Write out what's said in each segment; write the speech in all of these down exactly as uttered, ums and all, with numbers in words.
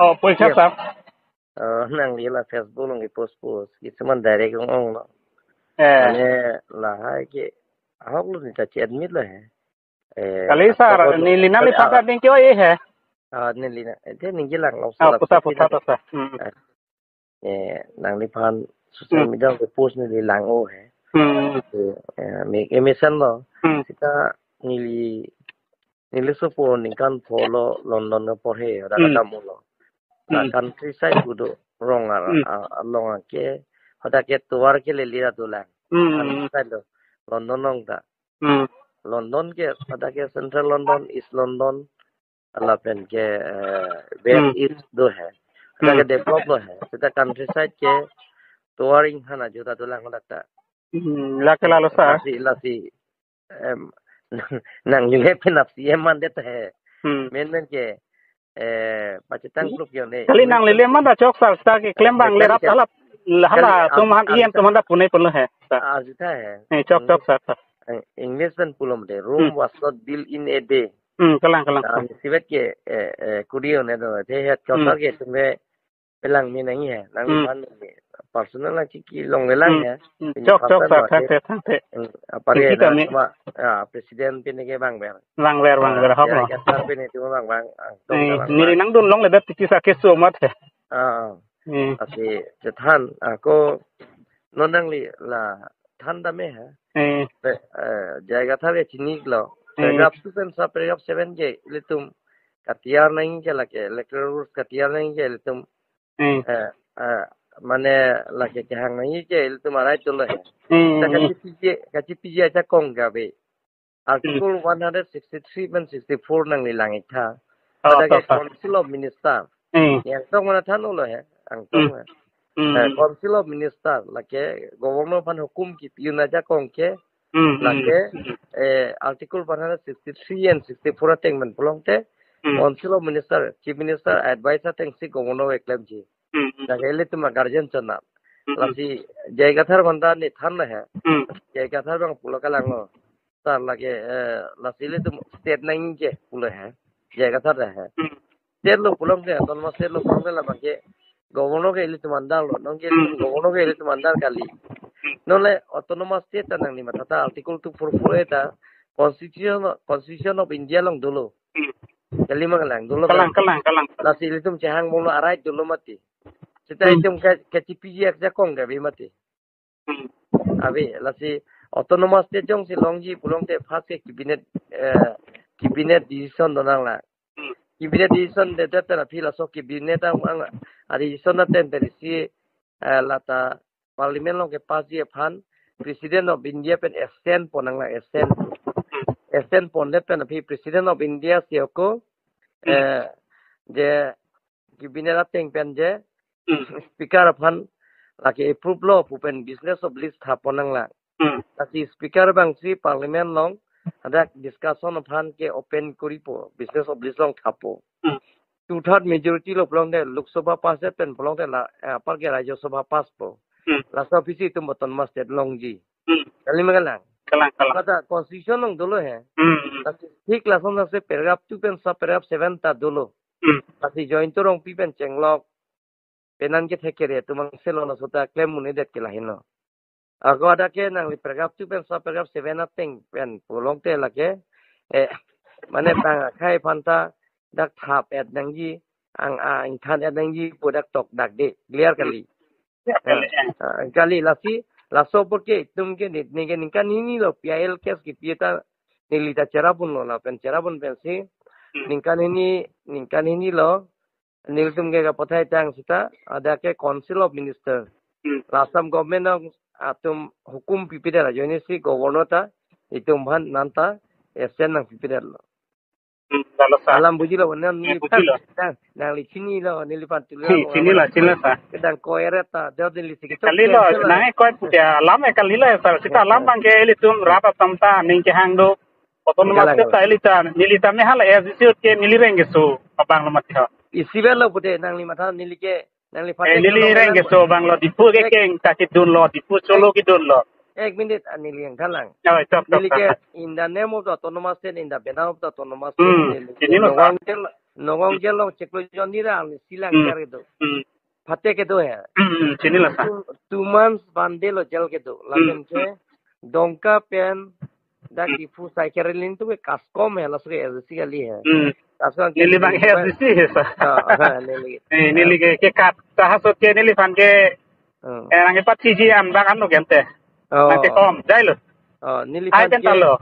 Oh, Poisa Sir. Oh, nangli la Facebook along ke post post. Kisuman direct ong-ong lo. Eh. Mane lahai ke ahok lo neta che-admit lo he. Eh, Kali Sir, neli nangliphan ta ning ke-oi he. Ah, neli na. Ete ningje lang lo. Ah, puta, puta, puta. Hmm. Eh, nangliphan social media along ke post neli lang-o he. Hmm. Eh, eh, me, eh, mesen lo. Hmm. Seta neli, neli sopo ningkan pho lo London ke porhe, ada kedam lo. Ta countryside kedo rong ar, a, along ke, hadak ke tovar ke lele ra dolang. Hmm. Countryside lo. London along ta. Hmm. London ke, hadak ke Central London, East London, lapen ke, eh, West East do he. Hadak ke develop lo he. Seta countryside ke tovar inghan ajo ta dolang hadak ta. Hmm, lake lalo Sir. Lasi, lasi, em, nangli le penap C M mandet he. Hmm. Men men ke, eh, pachethang kluk yo ne. Kali nangli le man ta chok Sir, seta keklem abang le rap alap. Hala, kali, atum han, iem atum han ta punai pulo he, Sir. Ajutha he. Eh, chok, chok Sir, Sir. Eh, English pen pulo mate, Rome was not built in a day. Hmm, kalang, kalang. Isivet ke, eh, eh, kuri o ne do, te het chok Sir ke tum ke pelang me nangji he, nangphan me. Personal lang chiki longlelang he. Hmm. Chok, chok Sir, thangte, thangte. Hmm, apari na, ma, ah, president pine ke bang ber. Bang ber, bang ber, hok lo. Ya, ya, Sir pine tu bang, bang. Ah, neli nangdun longle det tiki sa keso mat he. Ah. Hmm. Lasi chethan, ako non nangli la than dam he. Hmm. Pe, eh, J I Kathar ke chini lo. Hmm. Paragraph two pen sa paragraph seven ke ilitum katiar nangji ke lake, electoral rules katiar nangji ke ilitum. Hmm. Eh, eh, mane lake kehang nangji ke ilitum arai tulo he. Hmm. Ta kachipiji, kachipiji ajakong ke ave. Article one hundred sixty-three pen sixty-four nangli lang-ik tha. Oh, hadak ke Council of Minister. Hmm. Yang tong mana than ulo he, ang tong he. Hmm. Eh, Council of Minister, lake Governor aphan hukum kipi un ajakong ke, lake, eh, Article one hundred sixty-three and sixty-four ateng pen pulote, Council of Minister, Chief Minister advice atengsi Governor keklemji. Hmm. Lake ilitum a-guardian chonam. Hmm. Lasi J I Kathar aphan ta ne than lo he. Hmm. J I Kathar bang pulo kalang lo. Sir lake, eh, lasi ilitum state nangji ke pulo he. J I Kathar ta he. Hmm. State lo pulote, autonomous state lo pulote labang ke Governor ke ilitum under lo. Non ke ilitum Governor ke ilitum under kali. Non le autonomous state ta nangli matha ta Article two four four A ta Constitution, Constitution of India along dolo. Hmm. Kali ma kalang, dolo kalang, kalang, kalang. Lasi ilitum chehang bomlo a-right dolo mati. Seta itum ke, kachipiji ajakong ke ave mati. Hmm. Ave, lasi autonomous state jongsi longji pulote first ke cabinet, eh, cabinet decision do nanglang. Hmm. Cabinet decision dedet pen aphi laso cabinet ang, ang, a-decision ateng pen isi, eh, lata Parliament along kepassji aphan President of India pen assent pon nanglang, assent. Assent pondet pen aphi President of India si ako, eh, je cabinet ateng pen je, hmm, Speaker aphan lake approve lo pu pen business of list thap pon nanglang. Hmm. Lasi Speaker bangsi Parliament along hadak discussion aphan ke open koripo, business of list along thappo. Hmm. Two third majority lo pulote Lok Sabha pass det pen pulote la, eh, apar ke Rajya Sabha passpo. Hmm. Laso aphi si itum autonomous state longji. Hmm. Kali ma kalang? Kalang, kalang. Lata Constitution along dolo he. Hmm. Lasi thik lason lasi paragraph two pen sa paragraph seven ta dolo. Hmm. Lasi Jayanta Rongpi pen chenglok, penan kethek kere atum angselo, laso ta klem un-edet ke lahenlo. Ako hadak ke nangli paragraph two pen sa paragraph seven ateng pen pulote lake, eh, mane bang akhei aphan ta dak thap-et nangji, ang, a, ingthan-et nangji pu dak tokdakde, clear kali. Ya, kali, eh. Ah, kali lasi, laso apot ke itum ke ne, ne ke ningkan hini lo P I L case kipi ta neli ta cherap unlo lapen cherap un pensi, hmm, ningkan hini, ningkan hini lo, nelitum ke kapathai tang seta, hadak ke Council of Minister. Hmm. La Assam government along atum hukum pipedet ajoine si Governor ta, itum aphan nanta assent nangpipedet lo. Hmm, lalo sir. Alam bujilo, nang, eh, neli bujilo. Nang, nangli chinilo, neliphan tulo. Chi-, chinilo, chinilo, sir. Kedang ko eret ta, do neli si ketok. Kalilo, cancel nang lo. Ekoi puja, alam e kalilo, sir. Seta alam abang ke ilitum rat atum ta, ning kehang do. Autonomous state ta ilitum, nelitum me hala S D C ke neli reng keso, abang lo mati ha. Isivet lo pute nangli matha neli ke, nangli, eh, party neli lo reng keso abang lo, Diphu ke, ek, keng ta kedun lo, Diphu Cholo, ek, kedun lo. Ek minute, ah, neli yang kalang. Ya, chok, chok, neli ke, chok. In the name of the autonomous state, in the banner of the autonomous state, hmm, neli chinilo, sir. Nangvang tel, Nagaon jail along chiklo jon ni ra ni silang Hmm. jar kedo. Hmm. Phate kedo he. Hmm, hmm, chinilo sir. Two, two months bande lo jail kedo. Lapen Hmm. ke Dongka pen dak Hmm. Diphu sai kerelin tu ke KASCOM he, laso ke S D C kali he. Hmm. KASCOM ke Neli abang Diphu S D C he sir. Ah, ah, neli. Eh, neli ke, ke kat, ta ha sot ke neliphan ke Hmm. eh, nangkepachiji an bak anlo kente. Oh. Nangkekom, jailo. Oh, Ai neliphan pen ke talo.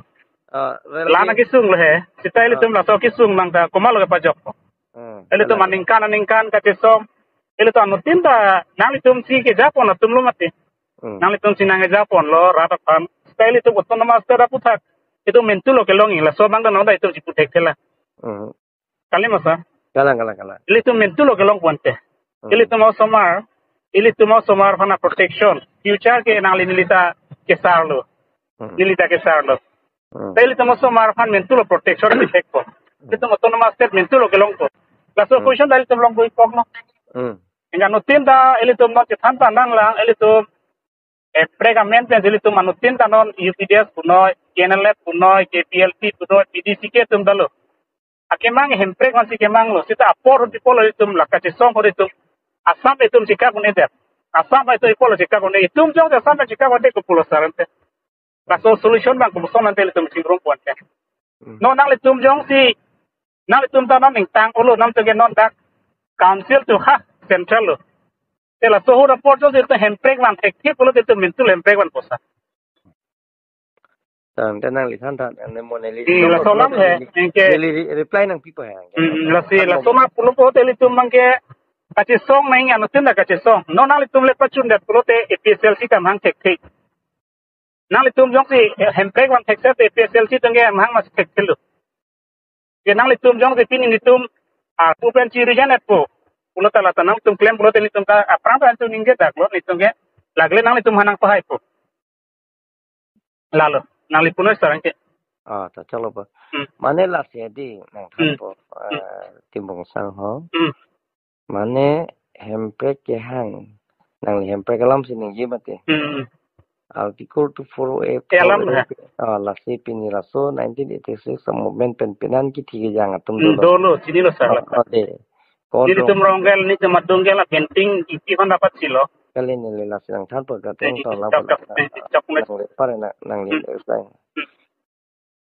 Ah, rel Lana ke kesung lo he. Seta ilitum Ah. laso kesung mang ta komatlo kepajok. Hmm. Ilitum Ala. aningkan aningkan kachesong. Ilitum anuttin ta nanglitum si kejapon atum lo mati. Hmm. Nanglitum si nangkejaponlo rat aphan. Seta ilitum autonomous state aputhak itum mentulo kelongji, laso abang ta non ta itum si puthek thela. Hmm. Kali ma sir? Kalang, kalang, kalang. Ilitum mentulo kelong puan te. Hmm. Ilitum osomar, ilitum osomar aphan protection. Future ke nangli neli ta kesarlo. Hmm. Neli ta kesarlo. Hmm. Te ilitum osomar aphan mentulo protection di thekpo. Ilitum autonomous state mentulo kelongpo. Laso Hmm. question ta ilitum longpo ikok no. Hmm. Anuttin ta ilitum non chethan ta nanglang, ilitum hemprek amen pen ilitum anuttin ta non U P D S punoi, K N L F punoi, K P L P punoi, P D C K atum ta lo. Akemang hemprek man si kemanglo. Seta apor hutipo lo itum la kachesong hutitum. Assam itum chikak un-edet. Assam itum ipo lo chikak un-e. Itum jong Assam chikak un-e kopulo sir ante. Laso solution abang komoson ante ilitum chingrum puan te. Hmm. No nanglitum jongsi, nanglitum ta non ningtang olo, nanglitum ke non dak council to ha central lo. Te laso ahut apor jongsi itum hemprek van thekthek pulo te itum mentulo hemprek vanpo sir. Tangte nangli than than, ane mo neli Hmm, laso alam he, neli, anke neli re-, reply nangpipo he, anke. Hmm, lasi Than laso mo. na pulo po te ilitum abang ke kachesong nang anuttin ta kachesong. No nanglitum le pachundet pulote A P H L C ta amahang thekthek. Nanglitum jongsi, eh, hemprek van thekset te A P H L C atum ke amahang mas thekthelo. Ke nanglitum jongsi pini nelitum, ah, pu pen chiri jan-etpo. Pulo ta la ta nangtum klem pulote nelitum ta aphrang ta nelitum ningje dak lo nelitum ke. Lagle nanglitum aphan nangpahaipo. Lalo, nangli punoi sir anke. Ah, ta chalo po. Hmm. Mane lasi di nangthanpo, Hmm. eh, Timbong Sang ho. Hmm. Mane hemprek kehang. Nangli hemprek alam si ningje mati. Hmm. Article two four A Eh, alam four A ya. Ah, lasi pini laso nineteen eighty-six movement pen penan kithi kejang atum Hmm, dolo. dolo, chinilo sir. Ah, ah, de. Kon Nelitum rong. Rongkel, nelitum adungkel, a-Benting, isi aphan dapat silo. Kali neli lasi nangthanpo ka Eh, tong tong chok, lang chok, pala. eh, chok, chok, Nangli pare na, nangli Hmm. sang. Hmm.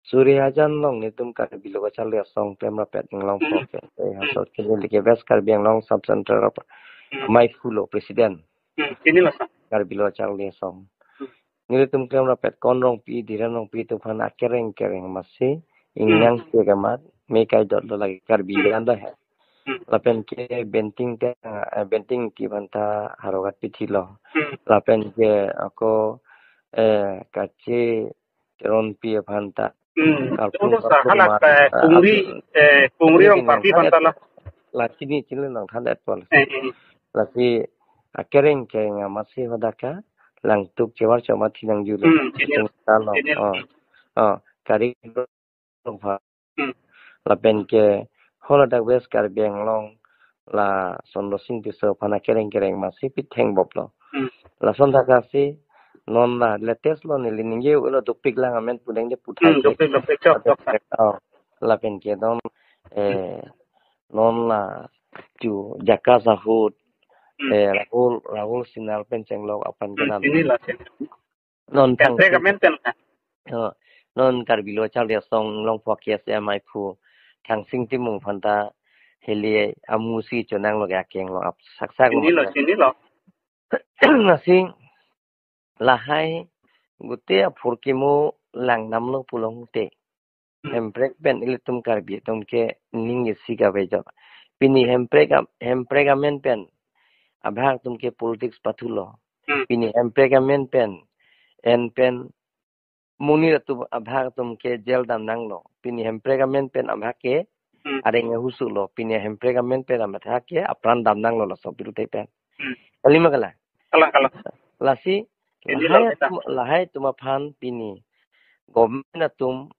Suri hajan along nelitum Karbi Lo Kacharli Asong Klem Rapet Inglong Hmm. Pho ke. Eh, Hmm. hasot ke neli ke West Karbi Anglong Sub Central Rap-, Hmm. Maiphu lo President. Hmm. Chinilo sir. Karbi Lo Kacharli Asong. Hmm. Nelitum Klem Rapet Kon Rongpi, Dhiren Rongpi atum aphan akereng kereng masi Hmm. ingnang si kamat me kaidot lo lagi Karbi Hmm. anda he. Hmm. Lapen ke Benting te, eh, Benting Ingti aphan ta harogat pithi lo. Hmm. Lapen ke ako, eh, kache Teronpi aphan ta. Hmm. Karpu, Ono karpu sir, hala, ma-, eh, ah, Kungri, api-, eh, Kungri ini Rongparpi nang aphan ta la. Lasi ni chili nangthan-etpo. Eh, eh. Lasi akereng kereng masi hadak ke Langtuk Chewar Choma thi nangjulo. Hmm, chinilo. Sing ta lo. Chinilo. Oh. Oh, Kari Rongpha. Hmm. Lapen ke haladak West Karbi Anglong la Sondro Sing Tisso aphan akereng kereng masi pitheng bop lo. Hmm. Lason thakthak si non la latest lo neli ningje lo dopik lang amen pudeng de puthai Hmm, ke. dopik, dopik, chok, chok, sir. Oh, lapen ke non, eh, non la chu Jakas ahut, Hmm. eh, Rahul, Rahul Sinha pen chenglok aphan Hmm, kenan. Chinilo, chinilo. Non Hemprek thang amen pen na. Oh, non Karbi Lo Kacharli Asong Inglong Pho K S A Maiphu Thangsing Timung aphan ta heli amu si chonang lo ke akeng lo ap sak sak lo Chinilo, ma. Chinilo. Lasi lahai gute aphurkimo lang nam lo pulote. Hmm. Hemprek pen ilitum Karbi atum ke ning isi kave jo. Pini hemprek am-, hemprek amen pen abhag atum ke politics pathu lo. Hmm. Pini hemprek amen pen en pen monit atum abhag atum ke jail dam nang lo. Pini hemprek amen pen abhag ke Hmm. areng ahusu lo. Pini hemprek amen pen abhag ke apran dam nang lo laso biru te pen. Hmm. Kali ma kalang? Kalang, kalang. Lasi Ini lahai lo kita. atum, lahai atum aphan pini government atum,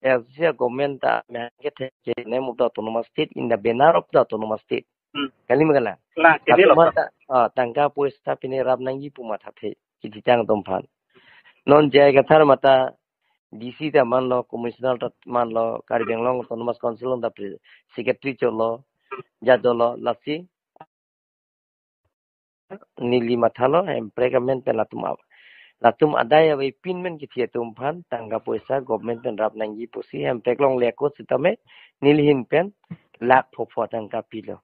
eh, sia government ta mehang kethek ke name of the autonomous state in the banner of the autonomous state. Hmm. Kali ma kalang? Kalang, chinilo. Atum ta, ah, tangka poisa pini rap nangji pu mathathe, kiti chang atum aphan. Non J I Kathar mata D C ta manlo, Commissioner ta manlo, Karbi Anglong Autonomous Council ta pre-, Secretary cholo, jadolo, lasi neli mathalo, hemprek amen pen latum a-, latum adai avepin men kithi atum aphan tangka poisa government pen rap nangji pusi, hemprek longle ako sitame neli ahin pen lakh phopho tangka pilo.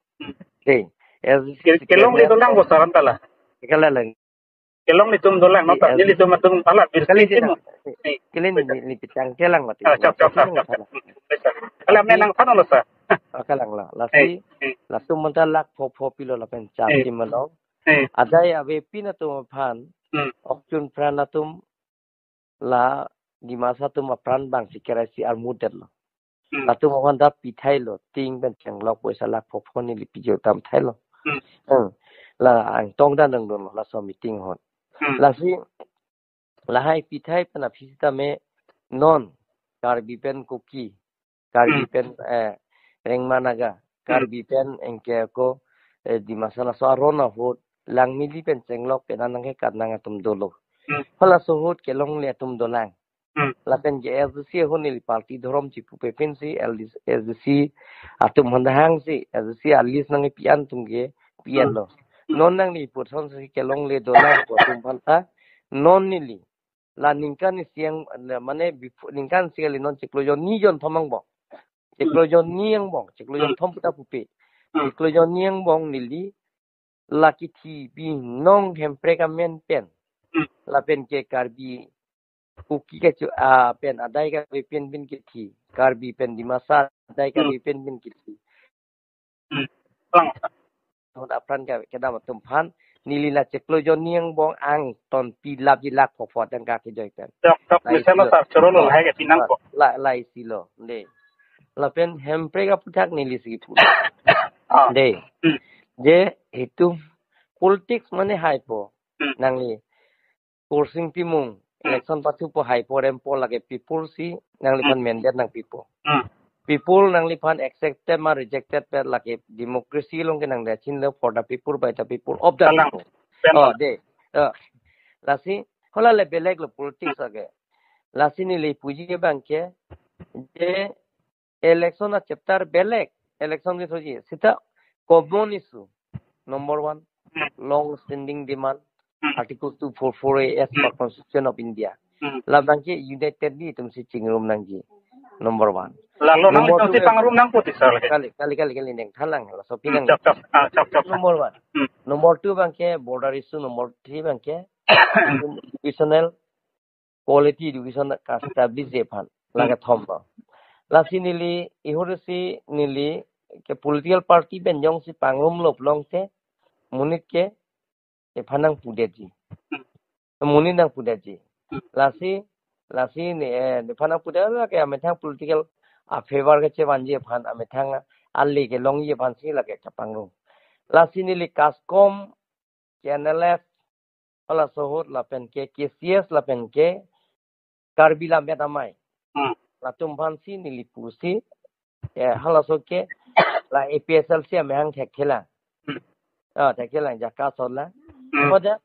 Dei, as Ke-, kelongle dolang bo sir anta la. Kala lang. Kelongle atum dolang, no, Di-, sir? Nelitum atum ala, kali birsi di timu. Na. Kali ni, ni pitang kelang mati. Ah, chap, chap, chap, chap, chap. Hmm, sir. Ala, lasi, menang sana lo, sir. Ah, kelang la. Eh, lasi, eh. Latum manta lakh phopho pilo lapen chap Eh. Tim along. Eh. Adai avepin atum aphan, Hmm. okchun pran atum la Dimasa atum apran bang si kerai si armut detlo. Hmm. Latum aphan ta pithailo, ting pen chenglok poisa lakh phopho neli piji tam thailo. Hmm. Hmm. La angtong dan dang dunlo, laso meeting ahut. Hmm. Lasi, lahai pithai pen aphi sitame non, Karbi pen Kuki, Karbi Hmm. pen, eh, Rengma Naga, Hmm. Karbi pen anke ako, eh, Dimasa laso aron ahut, Langmili pen chenglok pen anang ke karnang atum dolo. Hmm. Halaso ahut kelongle atum dolang. Hmm. Lapen ke S D C ahut neli party dhorom chipupe pensi L D C, S D C atum aphan ta hangsi, S D C a-list nangpi-an atum ke pi-an Hmm. lo. Hmm. Non nangli puson si kelongle dolang pu atum aphan ta, non neli la ningkan isi ang, mane before, ningkan isi kali, non chiklo jonni jonthom angbong. Chiklo jonni angbong, chiklo Hmm. jonthom puta pupe. Hmm. Chiklo jonni angbong neli la kithi binong hemprek amen pen. Hmm. Lapen ke Karbi Kuki kecho-, ah, pen adai kave pen pen kithi. Karbi pen Dimasa adai kave Hmm. pen pen kithi. Hmm. Lang. Ahut apran ke kedam atum aphan, neli la chiklo jonni angbong angton pilapji lakh phopho tangka kejoi pen. Chok, chok, Lai misalnya silo. Sir, choro lo, Oh, hai ke pinang ah, ko. La, lai silo, dei. Lapen hemprek aputhak neli si kipu. Ah. Dei. Hmm. Je, itum politics mane haipo. Hmm. Nangli Kursing Timung, Hmm. election pathupo, haipo rempo, lake people si nangliphan Hmm. mandate nangpipo. Hmm. People nangliphan accepted ma rejected pen lake democracy along ke nangdachinlo, for the people, by the people, of the Kalang. People. Pen Oh, lo. Dei. Oh. Lasi, hala le belek lo politics ake. Lasi neli puji abang ke, je election a-chapter belek, election ke thoji, sita common issue, number one, Hmm. long standing demand, Hmm. Article two four four A as per Hmm. Constitution of India. Hmm. Labang ke unitedly itum si chingrum nangji, number one. Lalo nang Number itum two si ke pangrum nangpo ti, sir, lake. Kali, kali, kali, kali, neng thalang, laso Hmm, pinang. Chap, chap, ah, chap, chap, chap. Number one. Hmm. Number two abang ke border issue, number three abang ke educational quality education ka-establish ji aphan. Hmm. Lake thom lo. Lasi neli, ihur si neli ke political party pen jongsi pangrumlo pulote, monit ke ephan nangpudetji. Hmm. Monit nangpudetji. Hmm. Lasi, lasi ne, eh, ephan nangpudet lake amethang political a-favor kechevanji aphan, amethang ale kelongji aphan si lake kapangrum. Lasi neli KASCOM, K N L F, halaso ahut lapen ke K C S lapen ke Karbi Lammet Amei. Hmm. Latum aphan si neli pusi, eh, halaso ke la A P H L C amahang thekthelang. Hmm. Ah, thekthelang, jaka sola. Hmm. Pada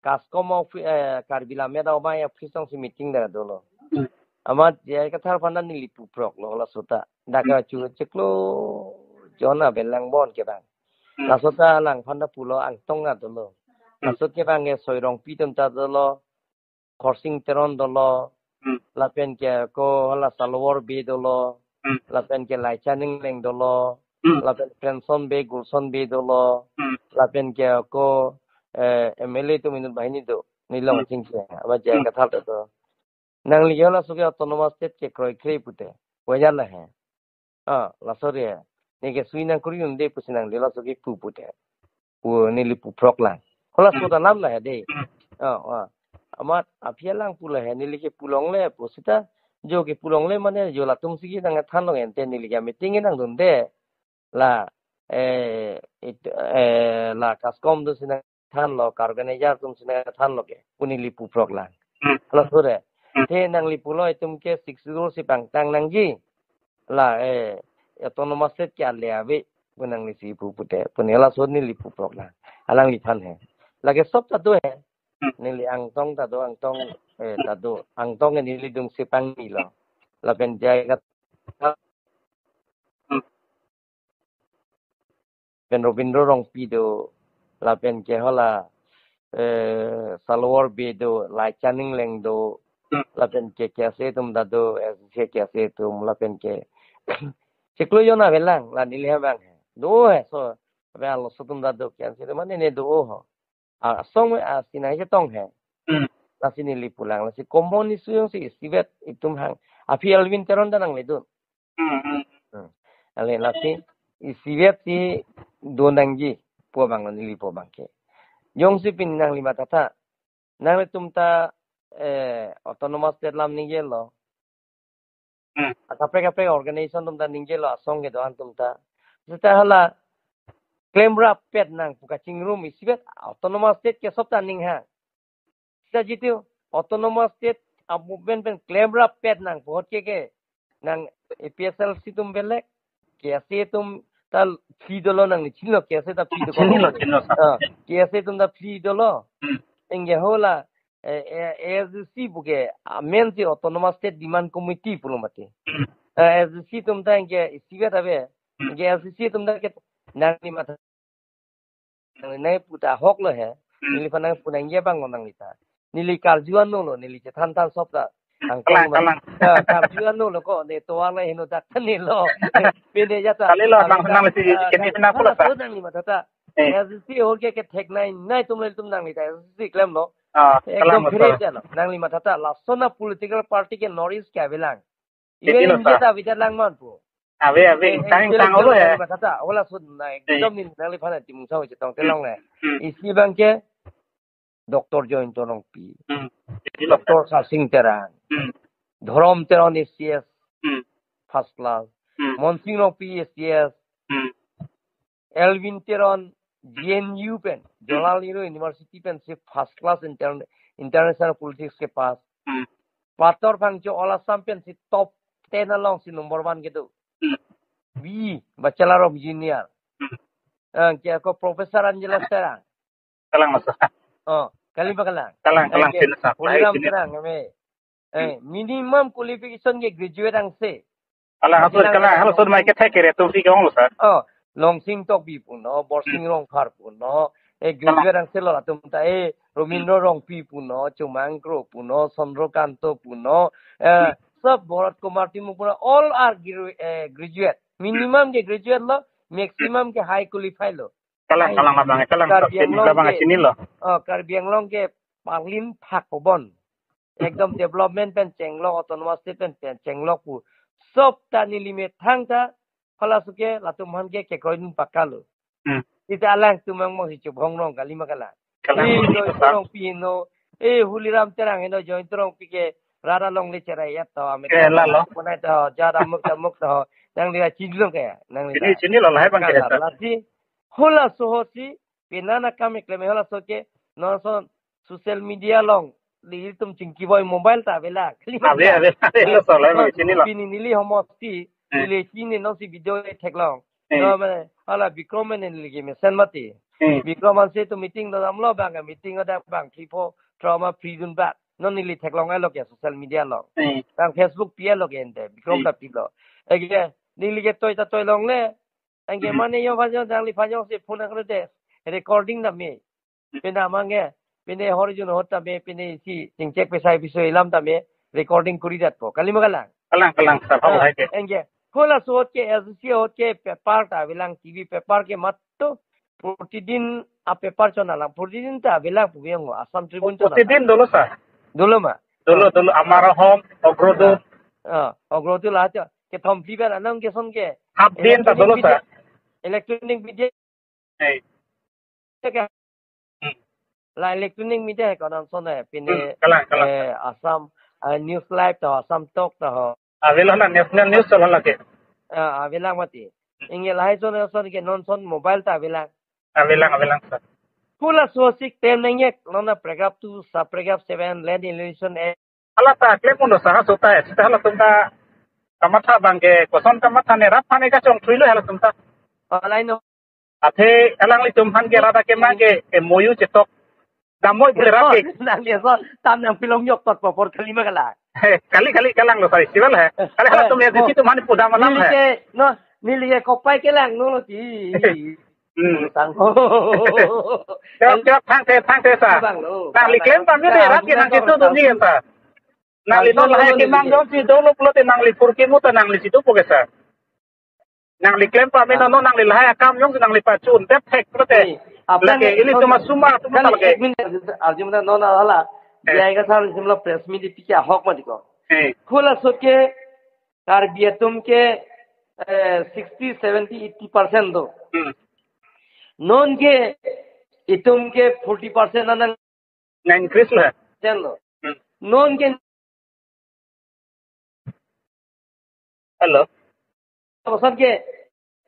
KASCOM of, eh, Karbi Lammet Amei office along si meeting dak dolo. Hmm. Amat je kathar aphan ta neli puprok lo halaso ta. Dak Hmm. chu chiklo jon abang lang bon ke bang. Hmm. Laso ta alangphan ta pulo, angtong ta dolo. Hmm. Laso ke bang ke Soi Rongpi atum ta dolo, Khorsing Teron dolo, Hmm. lapen ke ako hala Salwar Bey dolo, Hmm. lapen ke Laichan Engleng dolo, Hmm. lapen Friendson Bey, Gulson Bey dolo, Hmm. lapen ke ako, eh, M L A atum inut banghini do, nelilong Hmm. achingki, amat je Hmm. kathar ta do. Nangli halaso ke autonomous state ke kroikre pute. Wajar la he. Ah, laso re. Neke sui nangkuri un-e pusi nangli laso ke pu pute. Pu neli puprok lang. Halaso Hmm. ta nam la he dei. Hmm. Ah, ah. Amat aphi alang pu la he, neli ke pu longle pu sita. Jo ke pu longle mane jo latum si ke nangthan long ente, neli ke meeting nangdunde. La, eh, it-, eh, la KASCOM atum si nangthanlo, ka-organizer atum si nangthanlo ke, pu neli puprok lang. Hmm. Halaso re. Hmm. Te nangli pulo itum ke Sixth Schedule si pangtang nangji. La, eh, autonomous state ke ale ave, pu nangli si pu pute, pu neli halaso neli puprok lang. Alangliphan he. Lake sob ta do he. Hmm. Neli angtong ta do, angtong Eh, ta do, Angtong ke neli dungsi pangni lo. Lapen J I Kathar, pen Robindro Rongpi do, lapen ke hala, eh, Salwar Bey do, Laichan Engleng do, lapen ke KSA atum ta do, SDC KSA atum, lapen ke chiklo jon avelang, la neli abang he. Do he, so, abe alo so atum ta do, KSA atum mane ne do ho. A, asong me, a, sinai chetong he. Hmm. Lasi neli pulang, lasi common issue jongsi isivet itum hang. Aphi Elwin Teron ta nangledun. Hmm, hmm. Hmm. Ale lasi isivet si do nangji pu abang lo neli pu abang ke. Jongsi pini nangli matha tha. Nanglitum ta, eh, autonomous state lam ningjelo. Hmm. Akaprek kaprek organization atum ta ningjelo asong kedo-an atum ta. Seta hala klemrappet nangpu kachingrum isivet autonomous state ke sop ta ning ha. Seta jitu autonomous state a movement pen klemrappet nangpu ahut ke ke nang APHLC atum belek, KSA atum ta phli dolo nangli chinilo, KSA ta phli do Chinilo, kolo. Chinilo, sir. Ah, KSA atum ta phli dolo. Hmm. Anke hala, eh, eh, ASDC pu ke, ah, amen si Autonomous State Demand Committee pulo mati. Hmm. Eh, ASDC atum ta anke isivet ave. Hmm. Anke ASDC atum ta ke nangli matha nangli nangpu ta ahok lo he. Hmm. Neli aphan nangpu nangji abang lo nangli ta. Neli karju ano lo, neli chethan than sop ta. Kalang, kalang. Ah, karju ano lo ko, ne tovar le heno dak than ne lo. Pine ja ta. Kali lo, abang nangli si, ah, kini pina hala pula ta. So nangli matha tha. Eh. ASDC ahut ke kethek nai, nai atum le atum nangli ta ASDC klemlo. Ah, ekdom kalang phere betul. Ja lo. Nangli matha tha, lason a political party ke North East ke avelang. Even India ta avedet lang man pu. Ave, ave, eh, tang, eh, tang olo ya. Nangli matha tha, hala so na, eh, ekdom neli nangli aphan ati mungsa chetong telong le. Hmm. Isi abang ke Doctor Jayanta Rongpi. Hmm. Doctor Sarsing Terang. Hmm. Dhorom Teron ACS. Hmm. First class. Hmm. Monsing Rongpi ACS. Hmm. Elwin Teron, J N U pen, Jawaharlal Nehru University pen si first class inter-, international politics ke pass. Hmm. Pator Phangcho All Assam pen si top ten along si number one kedo. Hmm. B E, Bachelor of Engineer. Hmm. Eh, ke ako Professor Angelo Terang. Kalang masa. Oh, kali ba kalang? Kalang, kalang, eh, ke, sina sa. Holiram Terang, ame. Eh, minimum qualification ke graduate angse. Kalang, halaso, kalang, halaso mai kethek kere atum si ke-ong lo, sir. Oh, Longsing Tokbi puno, Borsing Rongphar puno, eh, graduate angse lo atum ta, eh, Romindro Rongpi puno, Chomang Kro puno, Chandra Kanto puno, eh, sab Bharat Kumar Timung puno, all are gru-, eh, graduate. Minimum ke graduate lo, maximum ke high qualified lo. Kalang, ai, kalang abang, kalang Karbi Anglong abang ke, chinilo. Oh, Karbi Anglong ke palin phak pobon. Ekdom development pen chenglok, autonomous state pen, pen chenglok pu. Sop ta neli methang ta, halaso ke latum aphan ke kekroidun pakalo. Hmm. Ita alangtum angmong si chubhong rong kali ma kalang. Kalang. Eh, Jayanta Rongpi heno, eh, Holiram Terang heno, Jayanta Rongpi ke rat along le cherai ya to, ame eh, to, lalo. Punai to, jat amuk amuk to, nangli chinilo ke, nangli chinilo, chinilo, lahai abang ke kalang, ta. Lasi, halaso ahut si, pini nangkam eklem halaso ke, non ason social media along, ilitum chingki boi mobile ta avelang. Ave, ave, ave, lo so, lahai abang chinilo. Pini neli homosti, hmm, neli chini non si video theklong. Hmm. No, mane, hala Bikram mane neli ke mesen mati. Hmm. Bikram ansi tu meeting do damlo bang, meeting ada bang, three four, trauma prison bak. Non neli theklong alo ke social media along. Hmm. Bang Facebook pi alo ke ente, Bikram hmm, ta pilo. Ege, neli ke toi ta toi longle, anke hmm, mane yo pajong, jangli pajong si phone akre de. Recording ta me. Pine amang ke, pine hor jun hor ta me, pine si chingchek pesai piso ilam ta me, recording kuri dat po. Kali ma kalang? Kalang, kalang, sir. Ah, hai ke. Anke. Halaso ahut ke, ASDC ahut ke, paper ta avelang, T V paper ke matto. Protidin a paper chon alang. Protidin ta avelang pu biang Assam Tribune chon alang. Protidin dolo, sir. Dolo ma? Dolo, ah, dolo. Amar Ahom, Ogrodut. Ah, ah, Ogrodut la cho. Kethom phli pen anam ke son ke. Hapdin ta dolo, sir. Electronic media. Hey. Ke. Hmm. La electronic media ke konon son eh, pine, hmm, kalang, kalang, eh, kalang. Assam, eh, News Live to, Assam Talk to ho. Avelo na national news cholo lake. Ah, avelang mati. Anke lahai son son ke non son mobile ta avelang. Avelang, avelang, sir. Halaso ahut si tem nangji, non a paragraph two, sub paragraph seven, Land Alienation Act. Hala ta klem uno sa ha sota, seta halatum ta kamatha abang ke, koson kamatha ne rat aphan ke kachongthui lo halatum ta. Alai no. Athe alanglitum aphan ke rat akemang ke M O U chetok. Damoi pule rap ke. Nangli aso tam nangpilong yok tot popor kali ma kalang. He, kali kali kalang lo sai siwal he. Kali hala tum ya di situ mani pudam alam neli he. Ke, no, neli ke kopai kelang no lo ti. Hmm. Tang. Chok chok thangthe thangthe sir. Bang lo. Nangli klem pame de rat ke nang situ tum ni sir. Nangli non lahai kemang jongsi dolo pulote nangli purki muta nangli situ po ke sir. Nangli klem pame non nangli lahai akam jongsi nangli pachun tep thek pulote. Aplang lake ili non tuma suma tuma kan talake. Ek minute arju mata non ala. Eh. Biya ka sar simla press meet pi kya hok ma diko. Eh. Khula sot ke Karbi atum ke eh, sixty, seventy, eighty percent do. Hmm. Non ke itum ke forty percent anang Na increase lo. Chen lo. Hmm. Non ke Hello. Bosan ke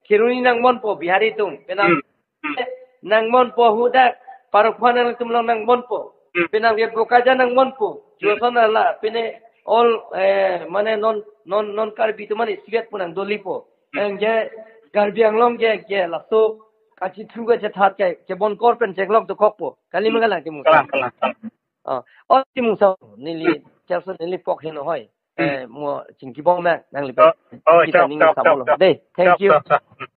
Kheroni nangmonpo Bihari atum. Penang Hmm. Hmm. Nangmonpo hudak parokphan atum along nangmonpo. Hmm. Penang ke Bokajan nangmonpo. Hmm. Joson ala pine all eh, mane non non non Karbi atum mane sivet pu nangdolipo. Hmm. Anke Karbi Anglong ke ke laso kachithru kachethat ke kebon kor pen cheklok dokokpo. Kali ma kalang Timung. Kalang, kalang, kalang. Oh, oh Timung sa neli Hmm. Chelsea neli pok heno hoi. Hmm. Eh, mo chingki bom na nangli Oh, oh, kita chok, ning chok, sa chok, bolo. Chok. Dei, thank Chok, you. Chok, chok. Hmm.